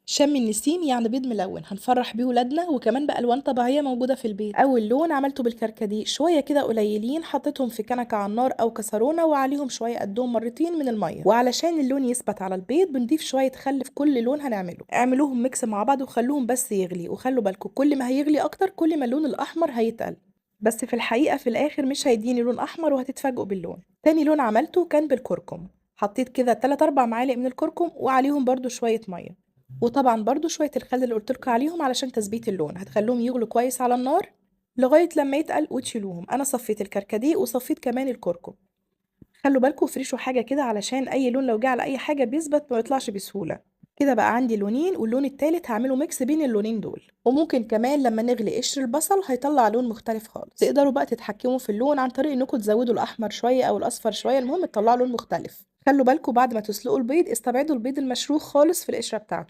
شم النسيم يعني بيض ملون هنفرح بيه ولادنا، وكمان بألوان طبيعية موجودة في البيت. أول لون عملته بالكركديه، شوية كده قليلين حطيتهم في كنكة على النار أو كسرونة وعليهم شوية قدهم مرتين من المية. وعلشان اللون يثبت على البيض بنضيف شوية خل في كل لون هنعمله. اعملوهم mix مع بعض وخلوهم بس يغلي، وخلوا بالكم كل ما هيغلي أكتر كل ما اللون الأحمر هيتقل، بس في الحقيقة في الآخر مش هيديني لون أحمر وهتتفاجئوا باللون. تاني لون عملته كان بالكركم، حطيت كده 3-4 معالق من الكركم وعليهم برضو شوية مية، وطبعا برضو شوية الخل اللي قلتلكوا عليهم علشان تثبيت اللون. هتخلوهم يغلوا كويس على النار لغاية لما يتقل وتشيلوهم. أنا صفيت الكركديه وصفيت كمان الكركم. خلوا بالكم فرشوا حاجة كده علشان أي لون لو جه على أي حاجة بيثبت ما يطلعش بسهولة. كده بقى عندي لونين، واللون التالت هعمله mix بين اللونين دول. وممكن كمان لما نغلي قشر البصل هيطلع لون مختلف خالص. تقدروا بقى تتحكموا في اللون عن طريق انكم تزودوا الاحمر شوية او الاصفر شوية، المهم تطلعوا لون مختلف. خلوا بالكم بعد ما تسلقوا البيض استبعدوا البيض المشروخ خالص في القشرة بتاعته.